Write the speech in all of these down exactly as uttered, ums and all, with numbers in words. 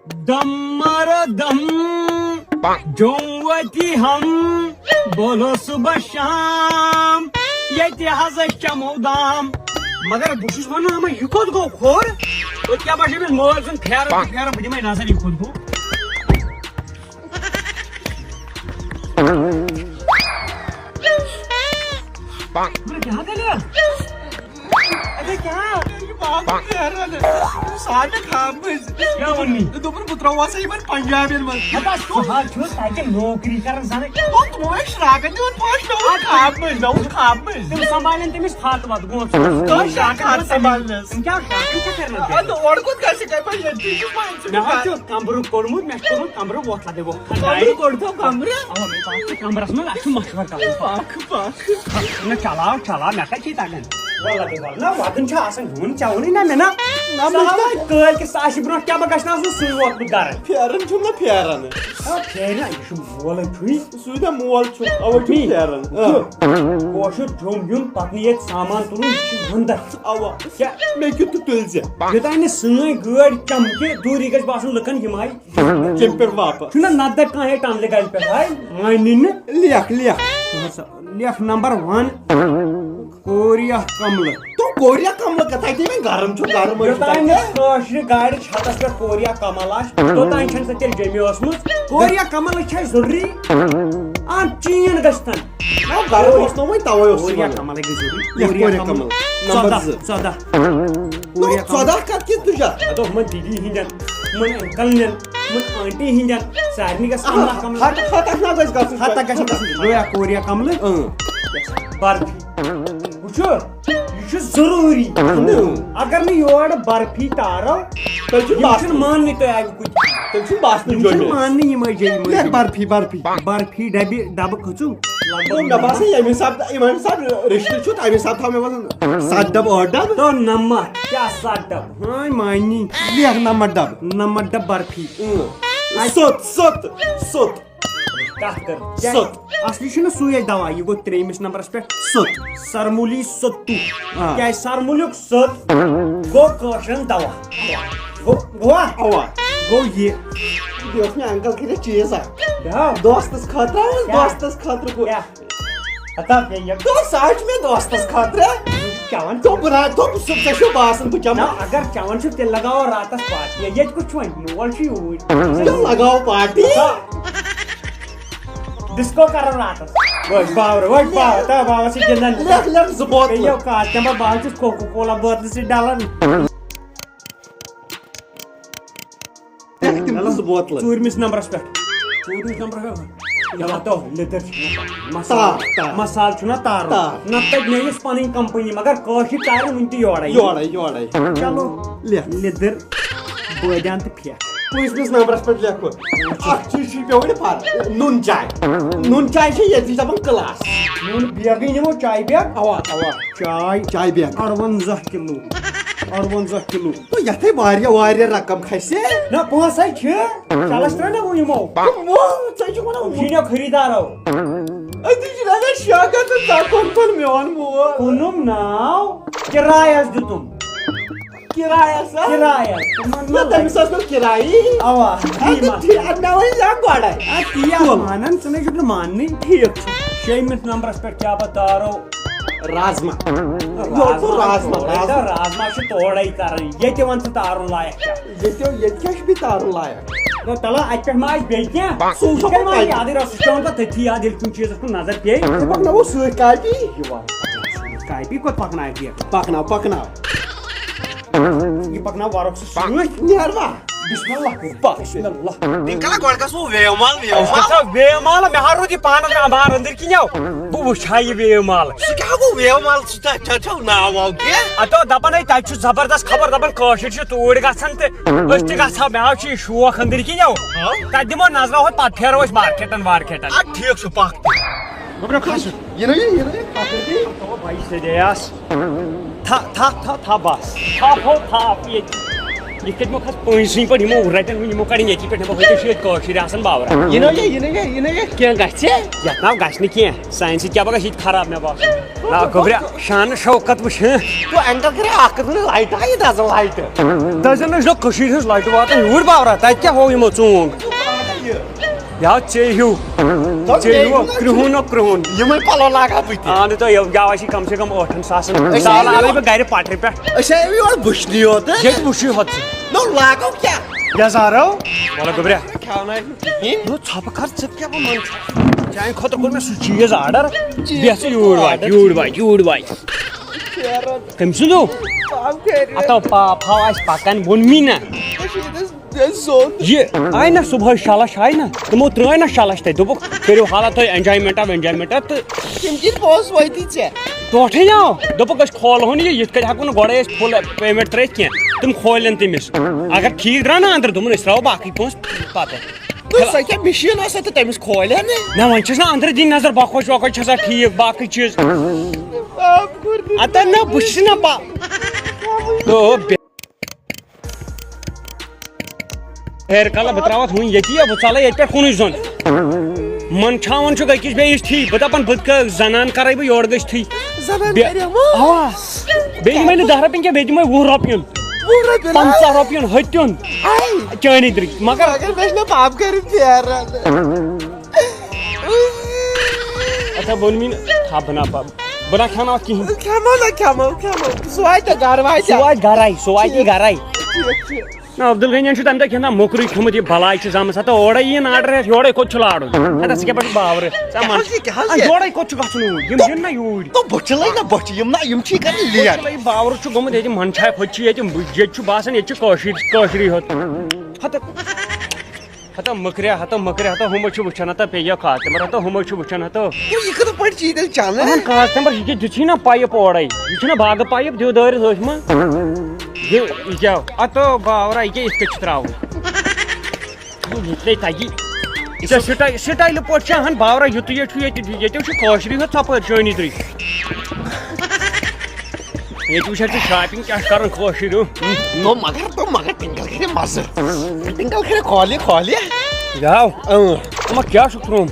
دم مارو دم، جوم وتی ہم، بولو صبح شام، ییٚتہِ حظ أسۍ چمو دام۔ مگر بہٕ چھُس ونان، اما یہِ کوٚت گوٚو کھوٚر؟ وۄنۍ کیٛاہ باسیٚو أمِس مٲلۍ سُنٛد پھیران تہٕ پھیران، بہٕ دِمے نظر یہِ کوٚت گوٚو۔ مگر کیٛاہ دٔلیٖل؟ اَدٕ کیٛاہ؟ یہِ باغ پھیران۔ سارنٕے خاب منٛز۔ کیٛاہ ووٚن مےٚ؟ دوٚپُن، بہٕ ترٛاوٕ ہا سا یِمن پنجابین منٛز۔ ہتا سُہ حظ چھُ تَتہِ نوکری کران زَنہٕ۔ دوٚپُن، تِمو ٲسۍ شراکت دِوان پانٛژھ، مےٚ ووٚن خاب منٛز، مےٚ ووٚن خاب منٛز۔ تِم سنبھالن تٔمِس خط وط، گوٚو ژٕ۔ کٔمۍ شراکت خط دِوان سنبھالنس؟ تِم کیٛاہ شراکت چھا کران تیٚلہِ؟ اَدٕ اورٕ کوٚت گژھِ، کَتہِ پَزِ ییٚتہِ؟ یہِ چھُ وۄنۍ ژٕ مےٚ حظ چھُ کَمرُک کوٚڑمُت، مےٚ چھُ کوٚڑمُت کَمرٕ وۄٹھ لَگے وۄٹھ۔ کَمرٕ کوٚڑ تھو کَمرٕ؟ اَوا، مےٚ چھُ کَمرَس منٛز، اَسہِ چھُ مَشوَرٕ کَرُن۔ پَکھ، پَکھ۔ نہ، چلاو، چلاو، مےٚ کَتہِ چھِ تَگان؟ وَلہٕ دے وَلہٕ۔ نہ، وَدُن چھُ آسان، یِہُنٛد چٮ۪وانٕے نہ مےٚ نہ۔ نہ، مےٚ سَلام، کٲلۍ کہِ ساسہِ برونٛٹھ کیٛاہ بہٕ گژھِ نہٕ آسُن سُے ووتمُت گَرٕ۔ پھیران چھُم نہ پھیران۔ آ، پھیرِ نہ، یہِ چھُ مولٕے چھُے۔ سُے نہ مول چھُ، اَوَے چھُم می۔ پھیران۔ آ۔ کٲشُر جوٚم یُن، پَتہٕ نہٕ ییٚتہِ سامان تُلُن، یہِ چھُ وَندَر۔ اَوا۔ کیٛاہ؟ مےٚ کیُتھ تہٕ تُلۍ زِ۔ یوٚتام نہٕ سٲنۍ گٲڑۍ چمکہِ، دوٗری گژھِ باسُن لُکن یِم آیہِ۔ کیٚمۍ پٮ۪ٹھ واپس؟ چھُنہ نَتہٕ دَپہِ کانٛہہ ہے ٹنٛلہِ گَلہِ پٮ۪ٹھ آے، مانی نہٕ۔ لیکھ، لیکھ۔ اہن سا، لیکھ نمبر ون، کوریا کملہٕ۔ تو کوریا کملہٕ کتھ؟ اَتہِ وۄنۍ گرم چھُ، گرم حظ چھُ یوٚتام تَتہِ۔ نہٕ کٲشرِ گاڑِ چھتس پٮ۪ٹھ کوریا کمل آسہِ، توٚتام چھَنہٕ سۄ تیٚلہِ جیٚمہِ ٲسمٕژ۔ کوریا کمل چھِ اَسہِ ضروٗری۔ آ، چین گژھِ تن۔ نہ، گرم اوس نہ وۄنۍ، توے اوس کوریا سُہ وَنان۔ کمل گٔے ضروٗری۔ یَتھ کوریا کوریا کمل۔ کمل۔ نمبر ژۄدہ، زٕ۔ ژۄدہ۔ نو، کوریا کمل۔ ژۄدہ کتھ کِتھ تُجا؟ اَدٕ ہُمن دیدی ہِنٛدٮ۪ن، ہُمن انکلن، ہُمن آنٹی ہِنٛدٮ۪ن، سارنٕے گژھِ کملا کمل۔ ہتھ، ہتھ نہ گژھِ گژھُن۔ ہتھ تک گژھِ گژھُن۔ گویا کوریا کملہٕ۔ اۭں۔ برفی۔ وٕچھو، یہِ چھُ ضروٗری۔ اۭں۔ اگر نہٕ یورٕ برفی تارو، تیٚلہِ چھُنہٕ یِم باسنٕے۔ چھِنہٕ ماننٕے تُہۍ آیہِ کُنہِ۔ تیٚلہِ چھُنہٕ باسنٕے یِم چھِنہٕ جوٚمِس۔ ماننٕے یِم آیہِ جیٚمہِ مٔنٛزۍ۔ لیکھ برفی، برفی۔ برفی ڈبہِ، ڈبہٕ کھٔژٕو۔ لگ بھگ نہ، باسان ییٚمہِ حساب، ییٚمہِ حساب رِشتہٕ چھُ، تَمہِ حساب تھاو مےٚ باسان ستھ ڈبہٕ، ٲٹھ ڈبہٕ۔ تو نمتھ، کیٛاہ ستھ ڈبہٕ؟ ہاں، مانی۔ لیکھ نمتھ ڈبہٕ۔ نمتھ ڈبہٕ برفی۔ اۭں۔ اَتہِ سوٚت، سوٚت، سوٚت۔ کَتھ کٔر؟ سوٚت۔ اصلی چھُنہٕ سُے اَسہِ دوا، یہِ گوٚو ترٛیٚیِمِس نمبرَس پٮ۪ٹھ۔ سوٚت۔ سرموٗلی سوٚتُو۔ آ۔ کیٛازِ سرموٗلیُک سوٚت گوٚو کٲشرٮ۪ن دوا۔ گوٚو، گوٚوا؟ اوا۔ گوٚو یہِ۔ یہِ اوس مےٚ انکل کٔرِتھ چیٖز اکھ۔ بیٛاکھ؟ دوستس خٲطرٕ اوس، کیٛاہ؟ دوستس خٲطرٕ گوٚو۔ کیٛاہ؟ ہتا بیٚیہِ یہِ۔ دوست، سُہ حظ چھُ مےٚ دوستس خٲطرٕ۔ کیٛاہ وَن؟ دوٚپ بہٕ را-، دوٚپ سُہ، ژےٚ چھُو باسان بہٕ نہ، چَمہٕ۔ اگر چٮ۪وان چھُو، تیٚلہِ لگاوو راتس پارٹی۔ ییٚتہِ کُس چھُ وۄنۍ؟ مول چھُ یوٗرۍ۔ تیٚلہِ لگاوو پارٹی۔ ہا۔ ڈسکو کرو راتس۔ وۄتھ باورٕ، وۄتھ باورٕ، تا باورٕ چھِ گِنٛدان۔ لیکھ، لیکھ زٕ بوتلہٕ۔ بیٚیہِ یو کاز تَمہِ پتہٕ بہٕ حظ چھُس کوکو کولا بٲتلہٕ سۭتۍ ڈلان۔ لیکھ تِم زٕ بوتلہٕ۔ ژوٗرمِس نمبرس پٮ۪ٹھ۔ ژوٗرمِس نمبرس پٮ۪ٹھ۔ یَتھ تو لیٚدٕر چھِ نہ تارُن۔ مصالہٕ، تار، تار۔ مصالہٕ چھُنہ تارُن۔ تار۔ نہ تَتہِ مےٚ یُس پَنٕنۍ کمپنی، مگر کٲشِر تارن وُنہِ تہِ یورَے۔ یورَے، یورَے۔ چلو۔ لیکھ۔ لیٚدٕر، بٲدیان تہٕ پھیٚکھ۔ پٲنٛژمِس نمبرس پٮ۪ٹھ لیکھو۔ اکھ چیٖز چھُ پیوان فرق۔ نُن چاے۔ نُن چاے چھِ ییٚتہِ دَپان کلاس۔ نُن بیگٕے نِمو چاے بیگ۔ اوا، اوا۔ چاے۔ چاے بیگ۔ اَروَنزاہ کِلوٗ۔ اَروَنزاہ کِلوٗ۔ تو یتھے واریاہ، واریاہ رقم کھسہِ۔ نہ، پونٛسہٕ ہے چھِ۔ چلس ترٛٲے نہ وۄنۍ یِمو۔ وۄنۍ ژےٚ چھُکھ ونان وۄنۍ۔ شیٖنو خریٖدارو۔ أتی چھِ لگان شاگرد تہٕ ژےٚ کوٚن کوٚن میون مول۔ کٕنُم ناو کِرایس دیُتُم۔ کِرایس ہا؟ کِرایس۔ تِمن نہ، ما تٔمِس ٲس نہٕ کِرایی۔ اوا، اَدٕ ٹھیٖک، اَدٕ مےٚ وَنہِ زِ گۄڈَے۔ اَدٕ تی ہا وَنان، ژٕ نَے چھُکھ نہٕ ماننٕے۔ ٹھیٖک چھُ۔ شیٚیِمِس نمبرس پٮ۪ٹھ کیٛاہ بہٕ تارو؟ رازما۔ رازما۔ یورٕ گوٚو رازما، تورے رازما۔ تہٕ رازما چھُ تورے تران۔ ییٚتہِ وَن ژٕ تارُن لایق کیٛاہ؟ ییٚتہِ، ییٚتہِ کیٛاہ چھُ بیٚیہِ تارُن لایق؟ نہ، تَلہ، اَتہِ پٮ۪ٹھ ما آسہِ بیٚیہِ کیٚنٛہہ؟ سُہ وٕچھو یہِ کَرِ وۄنۍ پَتہٕ۔ یادٕے رَس، سُہ چھُ پٮ۪وان پَتہٕ تٔتھی یاد، ییٚلہِ کُنہِ چیٖزَس کُن نظر پیٚیہِ۔ ژٕ پَکناوو سۭتۍ کاپی۔ یہِ وَن۔ کاپی کوٚت پَکناوکھ یہِ؟ پَکناو، پَکناو۔ یہِ پَکناو وَرُک سُہ سۭتۍ۔ نیر وا۔ بسم اللہ کٔرِتھ۔ پَک۔ بسم اللہ۔ تیٚلہِ کَرا گۄڈٕ گژھو ویو مال، ویو أسۍ مال۔ گژھو ویو مال، مےٚ ہا روٗد یہِ پانَس اَنبار أنٛدٕرۍ کِنۍ یَو۔ بہٕ وٕچھِ ہا یہِ ویو مال۔ سُہ کیٛاہ گوٚو ویو مال؟ سُہ تَتھ چھا، چھَو ناو واو کینٛہہ؟ اَتو دَپان ہے تَتہِ چھُ زبردست، خبر دَپان کٲشِرۍ چھِ توٗرۍ گژھان تہٕ أسۍ تہِ گژھو۔ مےٚ حظ چھُ یہِ شوق أنٛدٕرۍ کِنۍ یَو۔ ہاں؟ تَتہِ دِمو نظرا ہوٚتھ، پَتہٕ پھیرو أسۍ مارکیٹَن وارکیٹَن۔ اَدٕ ٹھیٖک چھُ، پَکھ تہِ۔ گوٚبرا کھَس۔ یہِ نہ یہِ، یہِ نہ یہِ، پَکھ تہِ۔ بھائی سے دیاس۔ تھَ-، تھَ-، تھَ-، تھَ بَس۔ تھَپھ ہو تھَپھ ییٚتہِ۔ یِتھ کٔنۍ مۄکھ حظ پٔنٛزۍ سٕنٛدۍ پٲٹھۍ یِمو رَٹن وۄنۍ، یِمو کَڑن ییٚتی پٮ۪ٹھ، مےٚ باسان، ییٚتہِ چھِ ییٚتہِ کٲشِرۍ آسان باورا۔ یہِ نہ یہِ، یہِ نہ یہِ، یہِ نہ یہِ۔ کینٛہہ گژھِ؟ یَتھ ناو گژھِ نہٕ کینٛہہ، سانہِ سۭتۍ کیٛاہ پَگاہ چھِ ییٚتہِ خراب، مےٚ باسان۔ نہ، گوٚبریا، شان شوکت وٕچھ، ہہ؟ تو اینگل کرے اکھ کتھ لایٹ آیہِ دزن لایٹ۔ دزن نہ چھُ کٔشیٖرِ ہٕنٛز لایٹ واتان یوٗرۍ باورا، تَتہِ کیٛاہ ہوو یِمو ژونٛگ؟ یا ژے ہیوٗ، تو ژے مے ہیوٗ، ہیوٗ نہ کرٛہُن نہ کرٛہُن۔ یِمے پلو لاگہٕ ہا بہٕ تہِ۔ اہن تہٕ یہِ گاو آسی کم سے کم ٲٹھن ساسن۔ أسۍ زال آیہِ اَنَے بہٕ گرِ پٹرِ پٮ۪ٹھ۔ أسۍ آیہِ یور وٕچھنہِ یوت۔ ییٚتہِ وٕچھِو ہوٚت ژٕ۔ نو لاگو کیٛاہ؟ یزارو۔ وَلہٕ گوٚبریا۔ کھیٛاوناوِ نہٕ کِہیٖنۍ۔ نو ژھۄپہٕ کر ژٕ کیٛاہ وَنان چھُ؟ چانہِ خٲطرٕ کوٚر مےٚ سُہ چیٖز آرڈر۔ چیٖز بیٚہہ ژٕ یوٗرۍ واتہِ، order۔ یوٗرۍ واتہِ، یوٗرۍ واتہِ۔ پھیران۔ کٔمۍ سُنٛد ہیوٗ؟ پاو کھیرِ۔ ہتو پاو پھاو آسہِ پکان، ووٚن مےٚ نہ۔ کٔشیٖرِ ہٕنٛز بیٚیہِ زوٚن۔ یہِ آیہِ نہ صُبحٲے شےٚ لَچھ آیہِ نہ، تِمو ترٛٲے نہ شےٚ لَچھ تَتہِ، دوٚپُکھ، "کٔرِو حالہ تُہۍ enjoyment of enjoyment تہٕ۔" تِم کِتھ پونٛسہٕ وٲتی ژےٚ؟ ٹوٹھٕے آو۔ دوٚپُکھ، "أسۍ کھولہون یہِ، یِتھ کٔنۍ ہٮ۪کو نہٕ گۄڈَے أسۍ full payment ترٛٲیِتھ کینٛہہ۔" تِم کھولن تٔمِس۔ اگر ٹھیٖک درٛاو نہ اَندرٕ، دوٚپُن، "أسۍ ترٛاوو باقٕے پونٛسہٕ پَتہٕ۔" تہٕ سۄ کیٛاہ مِشیٖن ٲس اَتھ تہٕ تٔمِس کھولے نہٕ؟ نہ، وۄنۍ چھَس نہ اَندرٕ دِنۍ نظر، بۄکھوَچ وۄکھوَچ چھَسا ٹھیٖک، باقٕے چیٖز۔ آب کوٚر نہٕ۔ اَتَن نہ، بہٕ چھُس نہ پا-، او، بے-، ہیر کلہٕ بہٕ ترٛاوَتھ وٕنۍ ییٚتی، بہٕ ژَلَے ییٚتہِ پٮ۪ٹھ کُنُے زوٚن۔ منٛدچھاوان چھُکھ أکِس بیٚیِس تھی، بہٕ دَپان بہٕ کَ-، زنان کَرَے بہٕ یورٕ گٔژھتھٕے۔ زنان بے-، کَرِ وۄنۍ؟ اَوا۔ بیٚیہِ دِمَے نہٕ دَہ رۄپیَن کینٛہہ، بیٚیہِ دِمَے وُہ رۄپیُن۔ وُہ رۄپیُن؟ پنٛژاہ رۄپیُن، ہوٚتیُن۔ آے۔ چٲنی درٕکۍ۔ مگر مگر مےٚ چھُنہ پاپہٕ کَرٕنۍ پھیران۔ اَتھا ووٚن مےٚ نہٕ، تھاو بہٕ نہ پَ-، بہٕ نہ کھٮ۪مہٕ اَتھ کِہیٖنۍ۔ کھٮ۪مو نہ، کھٮ۪مو، کھٮ۪مو۔ سُہ واتہِ گَرٕ واتہِ۔ سُہ واتہِ گَرَے، سُہ واتہِ ٹھیٖک، گَرَے۔ ٹھیٖک چھُ۔ نہ، عبدالغنیَن چھُ تَمہِ دۄہ کھٮ۪تھ نہ موٚکرُے کھیوٚمُت، یہِ بَلاے چھِ زامٕژ۔ ہَتہٕ اورَے یِیِن order ہٮ۪تھ، یورَے کوٚت چھُ لارُن؟ ہَتہٕ ژٕ کیٛاہ پٮ۪ٹھ باورٕ؟ ژےٚ کیٛاہ وَن۔ حظ یہِ، کیٛاہ حظ آ، یہِ؟ یورَے کوٚت چھُ گژھُن اوٗرۍ؟ یِم تو، یِن نہ یوٗرۍ۔ تو بٔچھِ لَے نہ بٔچھِ، یِم نہ، یِم چھی کَران لیٹ۔ بٔچھِ لَے باورٕ چھُ گوٚمُت ییٚتہِ، منٛدچھایہِ کھۄتہِ چھِ ییٚتہِ، ییٚتہِ چھُ باسان ییٚتہِ چھِ کٲشِر، کٲشرُے ہوت۔ ہَتہٕ ہتو مٔکریا، ہتو مٔکریا، ہتو ہُمو چھُ وٕچھان، ہتو پیٚیہِ خاص تِمن، ہتو ہُمو چھُ وٕچھان، ہتو۔ تو یہِ کِتھ پٲٹھۍ چھی تیٚلہِ چلان؟ اہن خاص تِمن، یہِ کیٛاہ دیُت چھی نا پایپ اورے؟ یہِ چھُنہ باغہٕ پایپ، دِیِو دٲرِتھ أتھۍ منٛز۔ یہِ، یہِ کیٛاہ؟ ہتو باورا، یہِ کیٛاہ یِتھ کٔنۍ چھُ ترٛاوُن؟ یہِ تہِ تگہِ۔ یہِ چھا سٹاے-، سٹایلہٕ پٲٹھۍ چھِ اہن باورا، یُتُے یوت چھُ ییٚتہِ، ییٚتہِ چھُ کٲشرُے ہوت ژۄپٲرۍ چٲنی درٕے۔ ییٚتہِ وٕچھ حظ ژٕ shopping کیٛاہ چھِ کَران کٲشِر ہیوٗ۔ تو مگر، تو مگر ٹِنکل کھرِ مَزٕ۔ ٹِنکل کھرِ کھولہِ، کھولہِ۔ یاو۔ اۭں۔ یِمَن کیٛاہ چھُکھ ترٛوومُت؟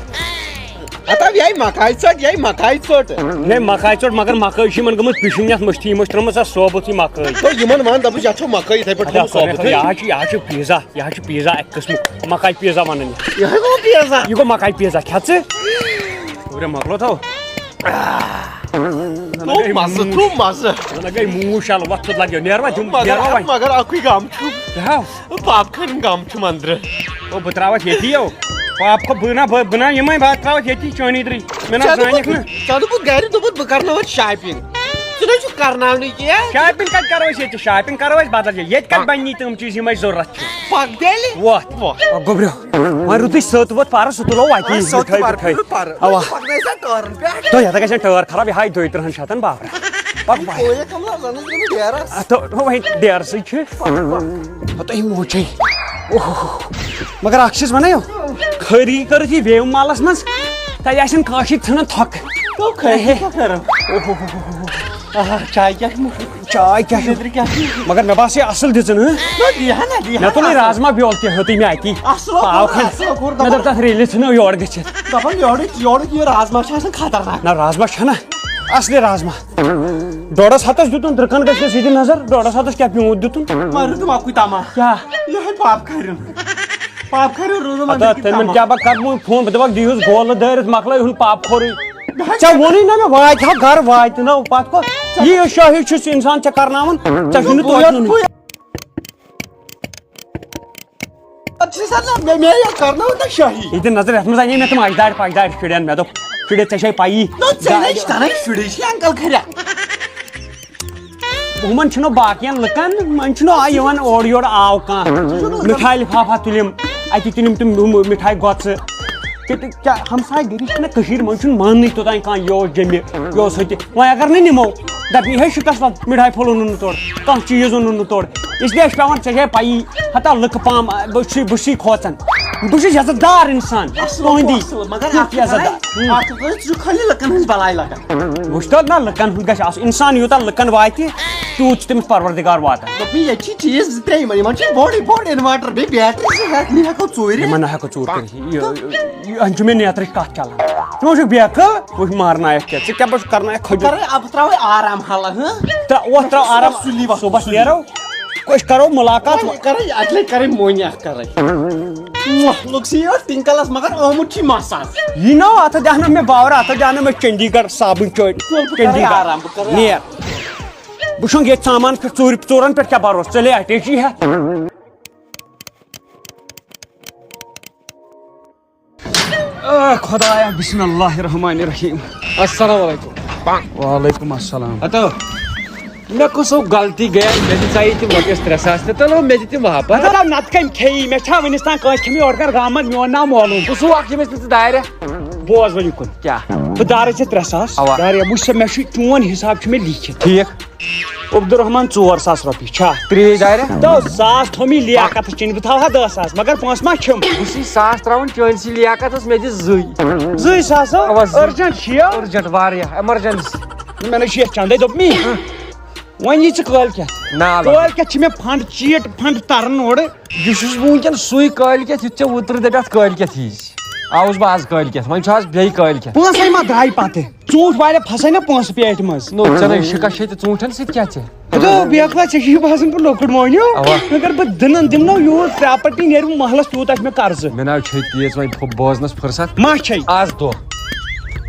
ہتا یہِ آیہِ مکاے ژٔٹ، یہِ آیہِ مکاے ژٔٹ۔ یہِ آیہِ مکاے ژٔٹ، مگر مکٲے چھِ یِمَن گٔمٕژ پِشِنۍ یَتھ مٔشتھٕے، یِمو چھِ ترٛٲومٕژ اَتھ ثوبُتھٕے مکٲے۔ تو یِمَن وَن، دَپُس، یَتھ چھو مکٲے یِتھَے پٲٹھۍ اَدٕ تھٲومٕژ ہا، ثوبُتھٕے۔ یہِ حظ چھُ، یہِ حظ چھُ pizza، یہِ حظ چھُ pizza اَکہِ قٕسمُک، مکاے pizza وَنان یَتھ۔ یِہوٚے گوٚو pizza۔ یہِ گوٚو مکاے pizza، کھےٚ ژٕ۔ گوٚبریا، مۄکلو تھاو۔ تھوٚو مَزٕ، تھوٚو مَزٕ۔ زَن گٔے موٗش شَل، وَتھ ژٕ لَگیو۔ نیر وۄنۍ، تِم، مگر، نیر وۄنۍ۔ مگر اَکُے غم چھُم۔ کیٛاہ ہو؟ پاپہٕ کھٲرِن غم چھُم أنٛدرٕ۔ او، بہٕ ترٛاوَتھ ییٚتی یو۔ پاپہٕ کھو-، بہٕ نہ، بہٕ، بہٕ نہ یِمَے، بہٕ ترٛاوَتھ ییٚتی چٲنی درٕے۔ مےٚ نہ ژےٚ زانَکھ دوٚپُتھ، نہٕ۔ ژےٚ دوٚپُتھ گَرِ، دوٚپُتھ، بہٕ کَرناوَتھ shopping۔ ژٕ نہ چھُکھ کَرناونٕے کینٛہہ۔ Shopping کَتہِ کَرو أسۍ ییٚتہِ؟ Shopping کَرو أسۍ بدل جایہِ۔ ییٚتہِ کَتہِ بَنہِ تِم چیٖز، یِم اَسہِ ضوٚرَتھ چھِ؟ پَکھ تیٚلہِ۔ وۄتھ۔ وۄتھ۔ آ، گوٚبریو۔ وۄنۍ رُتُے سٔت وٲژ پَرٕ، سُہ تُلو وَتی۔ وۄنۍ سٔت مِٹھٲے پَرٕ، وِٹھٲے۔ پَرٕ۔ اَوا۔ پَکھ نَے سا ٹٲرَن پٮ۪ٹھ۔ تہٕ یَتھ گژھِ ٹٲر خراب، یہِ ہاے دۄیہِ تٕرٛہَن شَتَن بابرا۔ پَکھ وۄنۍ۔ کویہِ کَملہٕ زَن ٲسۍ گٔمٕتۍ ڈیرَس۔ اَتھ تو وۄنۍ ڈیرسٕے چھِ۔ ہَتہٕ یہِ موچے۔ اوہ۔ مگر اَکھ چیٖز وَنَے یو، خٲرگی کٔرٕتھ یہِ ویو مالَس منٛز، تَتہِ آسن کٲشِرۍ ژھٕنان تھۄکہٕ۔ تو خٲرگی کیٛاہ کَرو؟ اوہ۔ آہا، چاے کیٛاہ چھِ؟ چاے کیٛاہ چھِ؟ لیٚدرِ کیٛاہ چھِ؟ مگر مےٚ باسے اَصٕل دِژٕن، ہہ؟ نہ، دِ ہا نہ، دِ ہا مےٚ تُل یہِ اَصٕل۔ رازما بیول تہِ ہیوٚتُے مےٚ اَتی۔ اَصٕل پاو اوکُن، کھنٛڈ۔ اَصٕل اوکُن، مےٚ دوٚپ، دَپان۔ تَتھ ریلہِ ژھٕنو یورٕ گٔژھِتھ۔ دَپان، یورٕچ، یورُک یہِ رازما چھُ آسان خطرناک۔ نہ، رازما چھَنہ، اَصلہِ رازما۔ ڈۄڈَس ہَتَس دیُتُن، ترٛکَن گٔژھِس یہِ دِ نظر، ڈۄڈَس ہَتَس کیٛاہ پیوٗنٛت دیُتُن؟ وۄنۍ روٗدُم اَکُے تَما۔ کیٛاہ؟ یِہوٚے پاپہٕ کھَرِ۔ پاپہٕ کھَرِ روٗدُم ہتا أنٛدٕرۍ کِنۍ تٔمۍ تَما۔ کیٛاہ بہٕ کَتھ مونٛگ فون، بہٕ دَپَکھ دِیٖہُس گولہٕ دٲرِتھ، مۄکلٲیہُن پاپہٕ کھورُے۔ ژےٚ ووٚنُے نہ مےٚ، واتہِ ہا گرٕ، واتہِ نہ پتہٕ کۄ-، یہِ شٲہی چھُس اِنسان ژےٚ کرناوان، ژےٚ چھُنہٕ توتہِ نیُن۔ پتہٕ چھُ سا نہ مےٚ، مےٚ یہِ کرناوُن نہ شٲہی۔ یہِ دِ نظر، یَتھ منٛز اَنے مےٚ تِم اجداد پجداد شُرٮ۪ن، مےٚ دوٚپ، شُرٮ۪و، ژےٚ چھے پَیی۔ نہ، ژےٚ نَے چھِ تَران شُرۍ، یہِ چھِ انکل کھریا۔ ہُمن چھُنہٕ باقین لُکن، وۄنۍ چھُنہٕ آ یِوان اورٕ یورٕ آو کانٛہہ، مِٹھایہِ لِفافہ تُلِم، اَتہِ تُلِم تِم ہُم مِٹھایہِ گۄژٕ۔ تہِ، تہِ کیٛاہ ہمسایہِ گٔری چھِنہ کٔشیٖرِ منٛز چھُنہٕ ماننٕے توٚتام کانٛہہ، یہِ اوس جیٚمہِ، یہِ اوس ہُتہِ۔ وۄنۍ اگر نہٕ نِمو، دَپہِ ہے شِکَس لَگ، مِٹھایہِ پھوٚل اوٚنُن نہٕ تورٕ، کانٛہہ چیٖز اوٚنُن نہٕ تورٕ۔ اس لیے چھِ پٮ۪وان، ژےٚ چھے پَیی، ہتا لُکہٕ پام، بہٕ چھُسٕے، بہٕ چھُسٕے کھوژان۔ بہٕ چھُس یزت دار انسان، اصل تُہندی اصل، مگر کیُتھ اکھ چیٖز یزت دار؟ ہاے، اکھ چیٖز، ژٕ چھُکھ خٲلی لُکن ہٕنٛز بلاے لگان۔ وٕچھ تو نہ، لُکن ہُنٛد گژھِ آسُن، انسان یوٗتاہ لُکن واتہِ، تیوٗت چھُ تٔمِس پروردگار واتان۔ دوٚپمَے، ییٚتہِ چھِ چیٖز زٕ ترٛےٚ یِمن، یِمن چھِ بوڈی بوڈ، انوٲٹر، بیٚیہِ بیٹری زٕ ہٮ۪تھ، نہٕ ہٮ۪کو ژوٗرِ۔ یِمن نہ ہٮ۪کو ژوٗر کٔرِتھ۔ یہِ، یہِ، یہِ، یہِ، أمۍ چھُ مےٚ نیترٕچ کتھ چلان۔ ژٕ ما چھُکھ بیقل؟ وٕچھ مارنایکھ کیٛاہ، ژٕ کیٛاہ پَتہٕ کرنایکھ کھٔجُر؟ کرے اب تراوے آرام حالہ، ہہ؟ تہٕ وۄتھ تراو آرام، سُلی وۄتھ، صُبحس سُلی۔ نیرو۔ أسۍ کرو ملاقات۔ وۄنۍ کرے، اجلے کرے مونیاکھ کرے۔ مۄکھ لُک سی یوت ٹِنکلس، مگر آمُت چھی مساز۔ یہِ نو اتھ دہنا مےٚ باور، اتھ دہنا مےٚ چندی گڑھ صابن چوٹی۔ تُل بہٕ کرے چندی گڑھ۔ آرام، بہٕ کرے نیر۔ آرام۔ بہٕ چھُنہٕ ییٚتہِ سامان پٮ۪ٹھ ژوٗرِ ژوٗرن پٮ۪ٹھ کیٛاہ بروسہٕ؟ ژےٚ لے اٹیچی ہٮ۪تھ۔ آ، خدایا، بسم اللہ الرحمن الرحیم۔ السلام علیکم۔ وعلیکم السلام۔ ہتو، مےٚ کُس ہو غلطی گٔیے؟ مےٚ دِژے تِم رۄپیَس ترٛےٚ ساس تہٕ تُلو مےٚ دِ تِم واپس۔ مطلب، نتہٕ کٔمۍ کھیٚیی؟ مےٚ چھا وٕنِس تام کٲنٛسہِ کھیٚمٕتۍ اورٕ کانٛہہ رحمت؟ میون ناو مولوٗم۔ کُس ہو اکھ ییٚمِس نہٕ ژٕ دارِ؟ بوز وۄنۍ یُکُن۔ کیٛاہ؟ بہٕ دارے ژےٚ ترٛےٚ ساس۔ اوا۔ دارے، وٕچھ سا، مےٚ چھُ چون حساب چھُ مےٚ لیٖکھِتھ۔ ٹھیٖک۔ عبدالرحمان ژور ساس رۄپیہِ چھا؟ ترٛیش دارِ؟ تو ساس تھوٚو مےٚ لیاقتس چیٚنۍ، بہٕ تھاوہا دَہ ساس، مگر پونٛسہٕ ما چھِم؟ بہٕ چھُس ساس ترٛاوان چٲنۍ سٕے لیاکتس، مےٚ دِ زٕے۔ زٕے ساس ہا؟ اَوا، زٕ۔ Urgent چھِ یہِ؟ Urgent، واریاہ emergency۔ مےٚ نَے چھُ یَتھ چندے دوٚپ مےٚ۔ ہہ۔ وۄنۍ یی ژٕ کٲلۍ کٮ۪تھ۔ نا، نا۔ کٲلۍ کٮ۪تھ چھِ مےٚ فنڈ چیٖٹ فنڈ تران اورٕ۔ یہِ چھُس بہٕ وٕنکٮ۪ن سُے کٲلۍ کٮ۪تھ، یُتھ ژےٚ اوترٕ دَپیٛاتھ کٲلۍ کٮ۪تھ یی۔ آوُس بہٕ آز کٲلۍ کٮ۪تھ، وۄنۍ چھُ آز بیٚیہِ کٲلۍ کٮ۪تھ۔ پونٛسَے ما درٛاے پَتہٕ؟ ژوٗنٛٹھۍ والیا پھسے نا پونٛسہٕ پیٹہِ منٛز۔ نو، ژےٚ نَے شِکَس چھے تہٕ ژوٗنٛٹھٮ۪ن سۭتۍ کیٛاہ ژےٚ؟ ہتو، بیکلا، ژےٚ چھُے باسان بہٕ لۄکُٹ مٲنِو۔ اوا۔ مگر بہٕ دٕنَن دِمہٕ نو یوٗت property نیرِ وۄنۍ محلَس تیوٗت آسہِ مےٚ قرضہٕ۔ مےٚ نہ حظ چھے تیٖژ وۄنۍ فُ-، بوزنَس فرصت۔ ما چھے؟ آز دۄہ۔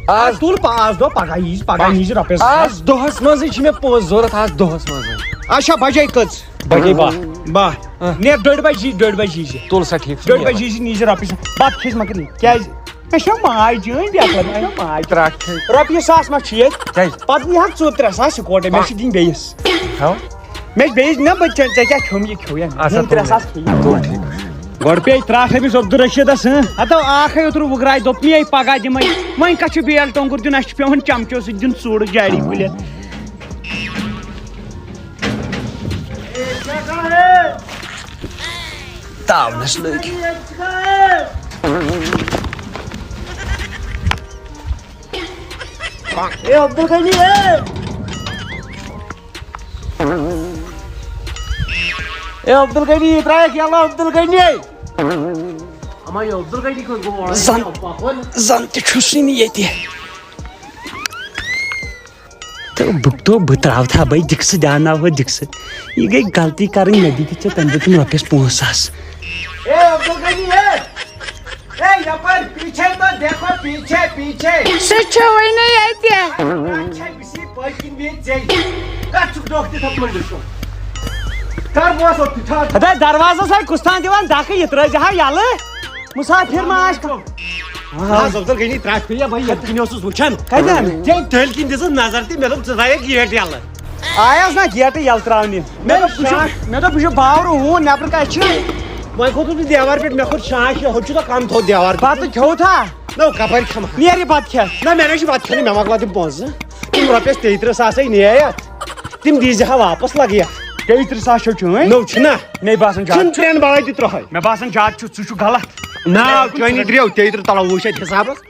آز آز تُل پا-، آز دۄہ پگاہ ییٖزِ، پگاہ آز، نیٖزِ رۄپیَس زٕ ہتھ۔ آز دۄہَس منٛزٕے چھِ مےٚ پونٛسہٕ ضوٚرَتھ، آز دۄہَس منٛزٕے۔ اچھا، بجے کٔژ؟ بجے باہ۔ باہ۔ ہہ۔ نیر ڈٔڑۍ بجہِ یی، ڈٔڑۍ بجہِ یی زِ۔ تُل سا ٹھیٖک چھُ، ڈٔڑۍ نیر۔ بجہِ یی زِ، نی زِ رۄپیہِ ساس۔ بتہٕ کھیٚیہِ مگر نہٕ۔ کیٛازِ؟ مےٚ چھےٚ ماے چٲنۍ بیٚیہِ اَتھ منٛز، مےٚ چھےٚ ماے۔ ترٛٹھ کھے۔ رۄپیہِ ساس ما چھِ ییٚتہِ؟ کیٛازِ؟ پتہٕ نی ہا ژٕ ترٛےٚ ساس یِکوٹے، مےٚ چھِ دِنۍ بیٚیِس۔ ہاو۔ مےٚ چھِ بیٚیِس، نہ بہٕ ژےٚ، ژےٚ کیٛاہ کھیوٚم یہِ کھیوٚو یا؟ اچھا، یِم تُل۔ ترٛےٚ ساس کھیٚیہِ۔ تُل ٹھیٖک۔ گۄڈٕ پیٚیہِ ترٛٹھ أمِس عبدالرشیٖدس، ہٕنٛہ؟ ہتو اکھ ہے اوترٕ وُگراے، دوٚپ مےٚ پگاہ دِمے۔ وۄنۍ کتھ چھُ بیل ٹۄنٛگُر دیُن؟ اَسہِ چھُ پٮ۪وان چمچو سۭتۍ دیُن ژوٚڑ جاڑی کُلٮ۪ن۔ تاونس لٲگِو۔ A Abdul Ghani, A. A Abdul Ghani, یہِ ترٛایَکھ یَلہٕ عبدالغنی۔ اما یہِ عبدالغنی کوٚت گوٚو اورٕ؟ زن، پکُن۔ زن تہِ چھُسٕے نہٕ ییٚتہِ۔ تہٕ بہٕ، تو بہٕ ترٛاوتھا بَے دِکسہٕ، دیٛاوناوہو دِکسہٕ۔ یہِ گٔے غلطی کَرٕنۍ، مےٚ دِتہِ ژےٚ تَمہِ دۄہ تِم رۄپیَس پانٛژھ ساس۔ A Abdul Ghani, A! اے، یپٲرۍ پیچھے تو دیکھو، پیچھے، پیچھے۔ سُہ چھُ وُنہِ ییٚتہِ۔ اچھا، بہٕ چھُس پٔتۍ کِنۍ بیٚیہِ ژےٚ۔ کَتھ چھُکھ ڈوکھ دِتھ اَتھ مٔنٛڈِس کُن؟ کر بہٕ وَسو تہِ ٹھہر۔ ہتا دروازس ہے کُس تام دِوان دَکہٕ، یہِ ترٛٲوزِ ہا یَلہٕ۔ مُسافِر ما آسہِ کانٛہہ؟ آ، عبدالغنی ترٛٹھ پیٚیہِ یا بھائی، یَتھ کِنۍ اوسُس وٕچھان۔ کَتٮ۪ن؟ تٔمۍ تٔلۍ کِنۍ دِژٕس نظر تہِ، مےٚ دوٚپ، ژٕ تھاوکھ گیٹ یَلہٕ۔ آیس نا گیٹہٕ یَلہٕ ترٛاونہِ۔ مےٚ مےٚ دوٚپ، دوٚپ، بہٕ چھُس، شاش۔ مےٚ دوٚپ، بہٕ چھُس باورٕ ہوٗن، نٮ۪برٕ کَتہِ چھُ؟ وۄنۍ کھوٚتُس بہٕ دیوار پٮ۪ٹھ، مےٚ کھوٚت شاش، ہُتہِ چھُ نہ کَم تھوٚد دیوار۔ بَتہٕ کھیوٚوتھا؟ نہ، کَپٲرۍ کھٮ۪مہٕ ہا؟ نیر یہِ بَتہٕ کھٮ۪تھ۔ نہ، مےٚ نہ چھُ بَتہٕ کھیوٚنُے، مےٚ مۄکلاو تِم پونٛسہٕ۔ تِم رۄپیَس تیٚیہِ تٕرٛہ ساسَے نِیے اَتھ۔ تِم دیٖزِ ہا واپَس لَگہٕ یَتھ۔ تیٚیہِ تٕرٛہ ساس چھو چٲنۍ؟ نو چھُنہ۔ مے باسان زیادٕ چھُنہٕ چھُ۔ ترٛٮ۪ن بَلاے تہِ ترٛہَے۔ مےٚ باسان زیادٕ چھُ، ژٕ چھُکھ غلط۔ ناو چٲنی درٛیو، تیٚیہِ تٕرٛہ تَلو وٕچھ اَتہِ حِسابَس۔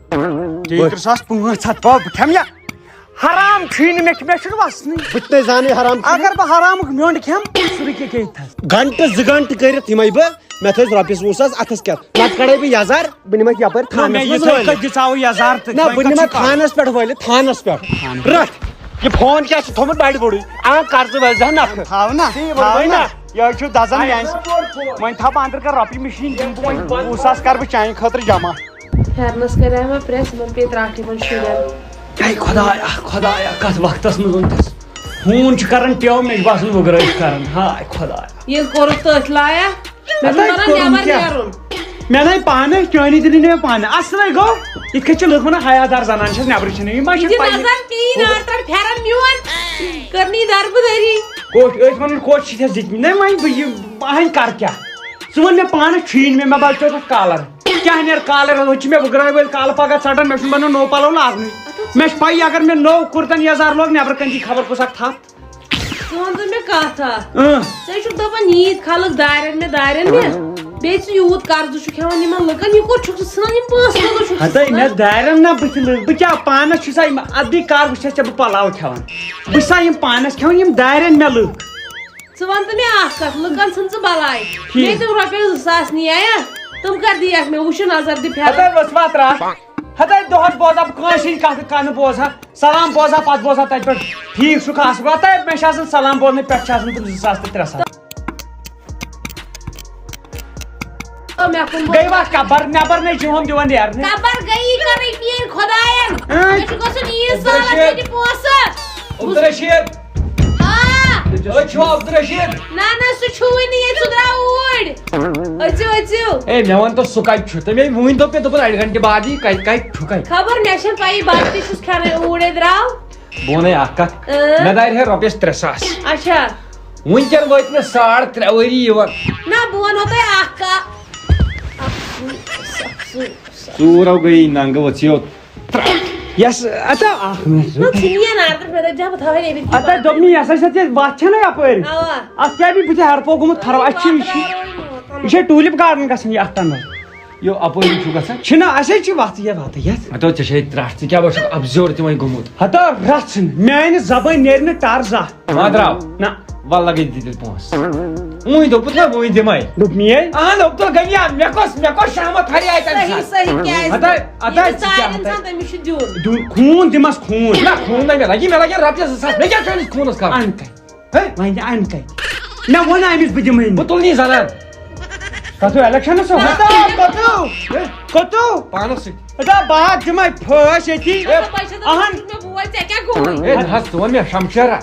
تیٚیہِ تٕرٛہ ساس پانٛژھ ہَتھ، پا بہٕ کھٮ۪مہٕ یا؟ حرام چھُے نہٕ، مےٚ چھُ، مےٚ چھُنہٕ وَسنٕے۔ بہٕ تہِ نَے زانٕے حرام چھُ۔ اگر بہٕ حرامُک میوٚنٛڈ کھٮ۪مہٕ، ژٕ رُکہِ ییٚتہِ تھَس۔ گھنٹہٕ زٕ گھنٹہٕ کٔرِتھ یِمَے بہٕ، مےٚ تھٲوِس رۄپیَس وُہ ساس اَتھَس کٮ۪تھ۔ نَتہٕ کَڑَے بہٕ یَزار، بہٕ نِمَکھ یَپٲرۍ نہ، تھانَس مےٚ منٛز یِتھَے وٲلِتھ۔ کٔنۍ دِژاوُ یَزار تہٕ نہ، وۄنۍ بہٕ کَتھ نِمَکھ چھِ کَرُن؟ تھانَس پٮ۪ٹھ وٲلِتھ، تھانَس پٮ۪ٹھ۔ تھانَس۔ رَٹھ، یہِ فون کیٛاہ چھُ تھوٚمُت بَڑِ بوٚڑُے؟ آ، قرضہٕ وٲلۍ زِ ہا نَکھٕ۔ تھاو نہ، تی ووٚن تھاو وۄنۍ نہ۔ نہ۔ یہِ حظ چھُ دَزان میٛانہِ سۭتۍ۔ وۄنۍ تھاو بہٕ أنٛدرٕ کَر رۄپیہِ مِشیٖن، دِمہٕ بہٕ وۄنۍ وُہ ساس کَرٕ بہٕ چانہِ خٲطرٕ جمع۔ پھیرنس کریاے مےٚ پریس، یِمن پیٚیہِ ترٛٹھ یِمن شُرٮ۪ن۔ اے خدایا، خدایا، کتھ وقتس منٛز اوٚن تس؟ ہوٗن چھُ کران ٹیو، مےٚ چھُ باسان وُگرٲے چھِ کران۔ ہاے خدایا۔ ییٚلہِ کوٚرُکھ تٔتھۍ لایق، مےٚ چھُ ہتاے ونان کوٚرُن نٮ۪بر کیٛاہ؟ نیرُن۔ مےٚ نَے پانہٕ، چٲنی دِنہٕ نہٕ مےٚ پانہٕ۔ اصلٕے گوٚو، یِتھ کٔنۍ چھِ لُکھ ونان حیا دار زنان چھَس، نٮ۪برٕ چھِنہٕ یِوان۔ یہِ ماشا دِ پَیی۔ نظر کِہیٖنۍ، نار ترٛٹھ پھیرن میون۔ کٔرنی دربہٕ دٔری۔ کوٚش، أسۍ وَنان کوٚش چھِ ژےٚ دِتمٕتۍ۔ نَے وۄنۍ بہٕ یہِ، بہٕ ہَنۍ کَرٕ کیٛاہ؟ ژٕ وَن مےٚ پانَس چھُیی نہٕ مےٚ، مےٚ باسیٚو تَتھ کالر۔ کیٛاہ نیرٕ کالر، ہُتہِ چھِ مےٚ وُگرٲے وٲلۍ کالہٕ پَگاہ ژَٹان، مےٚ چھُنہٕ بَنان نوٚو پَلو لاگنُے۔ مےٚ چھِ پَیی، اگر مےٚ نوٚو کُرتَن یَزار لوگ، نٮ۪برٕ کَنہِ دی خبر کُس اَکھ تھَپھ۔ ژٕ وَن تہٕ مےٚ کَتھ اَکھ۔ اۭں۔ ژٕ ہے چھُکھ دَپان، ییٖتۍ خلق دارٮ۪ن مےٚ، دارٮ۪ن مےٚ، بیٚیہِ ژٕ یوٗت قرضہٕ چھُکھ ہٮ۪وان یِمن لُکن، یہِ کوٚت چھُکھ ژٕ ژھٕنان یِم پونٛسہٕ؟ کوٚت چھُکھ ژٕ ہتٲے، ژھٕنان؟ مےٚ دارٮ۪ن نہ بٕتھِ لٔگۍ، بہٕ کیٛاہ پانس چھُسا یِم، ادٕ بیٚیہِ کر وٕچھس ژےٚ بہٕ پلاو کھٮ۪وان؟ بہٕ چھُسا یِم پانس کھٮ۪وان، یِم دارٮ۪ن مےٚ لُکھ؟ ژٕ وَن تہٕ مےٚ اکھ کَتھ، لُکن ژھٕن ژٕ بلاے۔ ٹھیٖک۔ مےٚ تِم رۄپیَس زٕ ساس نِیایہ، تِم کر دِیَکھ مےٚ؟ وٕچھُن نظر دِ پھیرٕ۔ ہتٲے، ؤژھ وَتھ راتھ۔ ہتٲے، دۄہس بوزان بہٕ کٲنٛسہِ ہٕنٛدۍ کتھٕ، کانٛہہ نہٕ بوزان۔ سلام بوزان، پتہٕ بوزان تتہِ پٮ۪ٹھ، ٹھیٖک چھُکھا، اصل پٲٹھۍ؟ تۄہہِ مےٚ چھِ آسان سلام بوزنہٕ پٮ۪ٹھ چھِ آسان تِم زٕ ساس تہٕ ترٛےٚ ساس۔ او، مےٚ کُن بوز۔ گٔے وَتھ کبر نٮ۪بر، نَے چھِ ہُم دِوان نیرنہٕ۔ کبر گٔیی کرٕنۍ میٛٲنۍ خۄدایَن۔ اۭں۔ مےٚ چھُ گژھُن عیٖد سالس عبدالرشیٖد۔ ییٚتہِ پونٛسہٕ۔ عبدالرشیٖد۔ آ۔ أسۍ چھِوا عبدالرشیٖد؟ نہ، نہ، سُہ چھُوٕے نہٕ ییٚتہِ، سُہ درٛاو اوٗرۍ۔ أژِو، أژِو۔ اے، مےٚ وَن تہٕ سُہ کَتہِ چھُ؟ تٔمۍ وٕنۍ دوٚپ مےٚ، دوٚپُن اَڑِ گھنٹہِ بعد یی، کَتہِ، کَتہِ چھُ کَتہِ؟ خبر، مےٚ چھَنہٕ پَیی، بَتہٕ تہِ چھُس کھٮ۪نَے، اوٗرۍ ہے درٛاو۔ بہٕ وَنَے اَکھ کَتھ، اۭں۔ مےٚ دارِ ہے رۄپیَس ترٛےٚ ساس۔ اچھا۔ وٕنکٮ۪ن وٲتۍ مےٚ ساڑ ترٛےٚ ؤری یِوان۔ نہ، بہٕ وَنو تۄہہِ اَکھ کَتھ۔ ژوٗر آو گٔیی ننٛگہٕ ؤژھِو۔ یس، اچھا، اکھ منٹ۔ نہ، ژٕ نِیَن آرڈر، مےٚ دَپہِ جا بہٕ تھاوَے نٮ۪بٕرۍ کِنۍ اَتھ بَتہٕ۔ دوٚپ مےٚ، یہِ ہسا چھِ اَتھ یہِ وَتھ چھَنہ یَپٲرۍ؟ اَوا۔ اَتھ کیٛاہ بیٚیہِ بہٕ تہِ ہٮ۪رٕ پوٚک گوٚمُت خراب؟ اَتہِ چھِ یہِ چھِ، یہِ چھِ ٹوٗلِپ گارڈن گژھان یہِ اَتھ تَنہٕ۔ یو اَپٲری چھُ گژھان۔ چھِنہ، اَسہِ حظ چھِ وَتھ یہِ وَتھ یَتھ۔ ہَتو، ژےٚ چھے ترٛٹھ، ژٕ کیٛاہ باسیٚکھ اَبزیور تہِ وۄنۍ گوٚمُت؟ ہَتو، رَژھ ژھٕن، میٛانہِ زبٲنۍ نیرِ نہٕ ٹَر زانٛہہ۔ ما درٛاو؟ نہ۔ وَلہٕ لَگے دِتِتھ پونٛسہٕ۔ وٕنۍ دوٚپُتھ نہ، وٕنۍ دِمَے۔ دوٚپ مے۔ اَہَن، عبدالغنی، مےٚ کۄس، مےٚ کۄس شامت ہریایہِ تَمہِ صحیح، ساتہٕ؟ صحیح، کیٛازِ؟ ہَتو، ہَتو، ییٚمِس ژٕ کیٛاہ ژارِ ہَتو؟ اِنسان، تٔمِس چھُ دیُن۔ دیُن، خوٗن دِمَس خوٗن۔ نہ، خوٗن نہ مےٚ لَگہِ، مےٚ لَگن رۄپیَس زٕ ساس، مےٚ کیٛاہ چھُ أمِس خوٗنَس کَرُن؟ اَنہٕ کَتہِ؟ ہے؟ وۄنۍ اَنہٕ کَتہِ؟ مےٚ ووٚن أمِس بہٕ دِمَے نہٕ۔ بہٕ تُلہٕ نہٕ یہِ زَنان۔ کَتھ ہو اِلیکشَنَس ہو؟ ہَتو، کَتھ ہو؟ ہے؟ کَتھ ہو؟ پانَس سۭتۍ۔ ہَتو، بہٕ ہا دِمَے پھٲسۍ ییٚتی۔ ہے۔ اَہَن۔ مےٚ بوے، ژےٚ کیٛاہ گوٚوُے؟ ہے، نہ حظ، ژٕ وَن مےٚ شمشیرا۔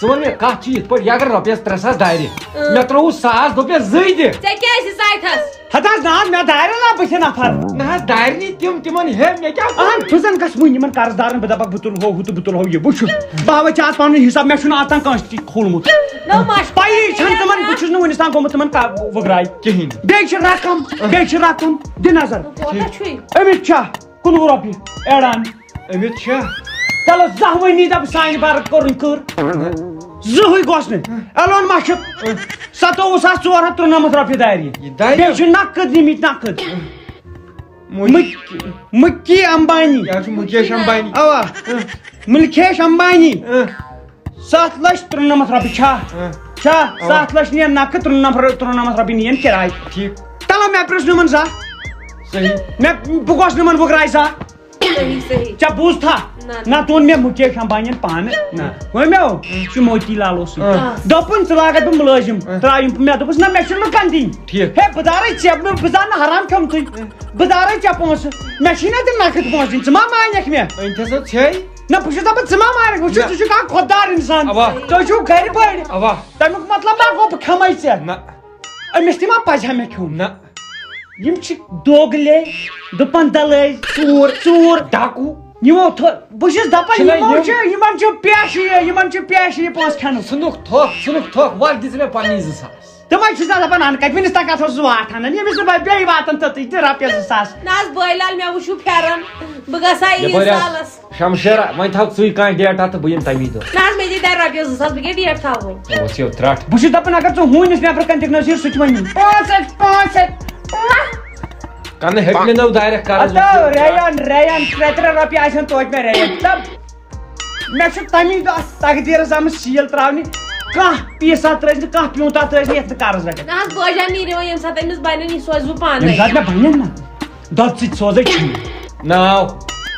ژٕ وَن مےٚ کَتھ چھِ یِتھ پٲٹھۍ، یہِ اگر رۄپیَس ترٛےٚ ساس دارِ، اۭں۔ مےٚ ترٛووُ ساس، دوٚپ مےٚ زٕے دِ۔ ژےٚ کیٛازِ زایتھَس؟ ہَتہٕ حظ نہ حظ، مےٚ دارٮ۪ن نا بٕتھِ نفر۔ نہ حظ، دارِ نہٕ تِم، تِمَن ہے، مےٚ کیٛاہ کوٚر؟ اَہَن، بہٕ زَن گژھٕ وٕنہِ یِمَن قرض دارَن، بہٕ دَپَکھ، بہٕ تُلہٕ ہو ہُہ تہٕ بہٕ تُلہٕ ہو یہِ۔ وٕچھِو، بہٕ ہاوَے ژےٚ آز پَنُن حِساب، مےٚ چھُنہٕ آز تام کٲنٛسہِ تہِ کھوٗلمُت۔ نہ، مَشکوٗر پَیی چھَنہٕ تِمَن، بہٕ چھُس نہٕ وٕنِس تام گوٚمُت تِمَن کا-، وٕگراے۔ کِہیٖنۍ۔ بیٚیہِ چھِ رقم، بیٚیہِ چھِ رقم، دِ نظر۔ کوٗتاہ چھُے؟ أمِس چھا کُنوُہ رۄپیہِ ایڈان؟ أمِس چھا؟ چلو، زانٛہہ ؤنی دَپ سانہِ بَرٕ کوٚرُن کٔر۔ زٕہٕے گوٚژھ نہٕ۔ ایلون مَسک، سَتووُہ ساس ژور ہَتھ ترُنَمَتھ رۄپیہِ دارِ۔ یہِ دارِ؟ بیٚیہِ چھُ نقد نِمٕتۍ نقد۔ مُج-، مُک-، مُکی امبانی۔ یہِ حظ چھُ مُکیش امبانی۔ اَوا۔ مُلکیش امبانی۔ اۭں۔ سَتھ لَچھ ترُنَمَتھ رۄپیہِ چھا؟ اۭں۔ چھا؟ اَوا۔ سَتھ لَچھ نِیَن نقد، ترُنَمَتھ رۄ-، ترُنَمَتھ رۄپیہِ نِیَن کِراے۔ ٹھیٖک۔ تَلہ مےٚ پرٛژھ نہٕ یِمَن زانٛہہ۔ صحیح۔ مےٚ، بہٕ گوٚژھ نہٕ یِمَن وٕگراے زانٛہہ۔ صحیح، صحیح۔ ژےٚ بوٗزتھا؟ نہ، نہ۔ نہ، تُہُنٛد مےٚ مُکیش امبانین پانہٕ۔ نہ۔ وۄنۍ مےٚ اوس، یہِ چھُ موتی لالو سۭتۍ۔ آ۔ دوٚپُن، ژٕ لاگَتھ بہٕ مُلٲزِم، آ۔ ترٛاو یِم، مےٚ دوٚپُس، نہ، مےٚ چھُنہٕ لُکَن دِنۍ۔ ٹھیٖک۔ ہے، بہٕ دارَے ژےٚ، بہٕ، بہٕ زانہٕ نہٕ حرام کھیوٚمتُے۔ بہٕ دارَے ژےٚ پونٛسہٕ۔ مےٚ چھِی نہ تِم نقد پونٛسہٕ دِنۍ، ژٕ ما مانَکھ مےٚ؟ أنۍ تھَس ژھے۔ نہ، بہٕ چھُس دَپان، ژٕ ما مانَکھ، وٕچھ، نہ۔ ژٕ چھُکھ اَکھ خۄددار اِنسان۔ اَوا۔ تُہۍ چھِو گَرِ بٔڑۍ۔ اَوا۔ تَمیُک مطلب ما گوٚو، بہٕ کھٮ۪مَے ژےٚ؟ نہ۔ أمِس تہِ ما پَزِ ہا مےٚ کھیوٚن؟ نہ۔ یِم چھِ دوگلے، دُپن دلٲے، ژوٗر، ژوٗر۔ ڈاکوٗ۔ یِمو تھو-، بہٕ چھُس دَپان، چھِنہ یِمو یِم؟ چھِ، یِمن چھُ پیشہٕ یہِ، یِمن چھُ پیشہٕ یہِ پونٛسہٕ کھٮ۪نُک۔ ژھٕنُکھ تھۄکھ، ژھٕنُکھ تھۄکھ، وَلہٕ دِ ژٕ مےٚ پننی زٕ ساس۔ تِمے چھِ زیادٕ دَپان، اَنہٕ کَتہِ، وٕنِس تام کَتھ اوسُس واتان، ییٚمِس نہٕ وۄنۍ بیٚیہِ واتان توٚتٕے تہِ رۄپیَس زٕ ساس۔ نہ حظ بٲے لال، مےٚ وٕچھِو پھٮ۪رن، بہٕ گژھٕ ہا یہِ یَپٲرۍ حظ۔ سالَس۔ شمشیرا، وۄنۍ تھاو ژٕے کانٛہہ ڈیٹا تہٕ بہٕ یِمہٕ تَمی دۄہ۔ نہ حظ، مےٚ دِ دَرِ رۄپیَس زٕ ساس، بہٕ کیٛاہ ڈیٹ تھاوو؟ اوس یہِ ترٛٹھ۔ بہٕ چھُس دَپان، اگر ژٕ ہوٗنِس نٮ۪برٕ کَنہِ تہِ نہٕ حظ یِکھ، سُہ تہِ وَنہِ۔ پانٛژھ ہَتھ، پانٛژھ ہَتھ۔ کَنہٕ ہیٚکہِ مےٚ نو دارٮ۪کھ قرض ہَتو، وٕچھِتھ۔ ریان، ریان، ترٛےٚ، ترٛےٚ رۄپیہِ آسن توتہِ مےٚ ریٹ۔ دَپ، مےٚ چھُ تَمی دۄہ اَتھ تقدیٖرَس آمٕژ سیٖل ترٛاونہِ۔ کانٛہہ پیٖسا ترٛٲوِزِ نہٕ، کانٛہہ پیوٗنٛتا ترٛٲوِزِ نہٕ، یَتھ نہٕ قرض رَٹَکھ۔ نہ حظ، بٲجان نیٖرِو وۄنۍ، ییٚمہِ ساتہٕ أمِس بَنَن، یہِ سوزِ بہٕ پانَے۔ ییٚمہِ ساتہٕ مےٚ بَنَن نہ۔ دۄدٕ سۭتۍ سوزَے چھٔلِتھ۔ ناو۔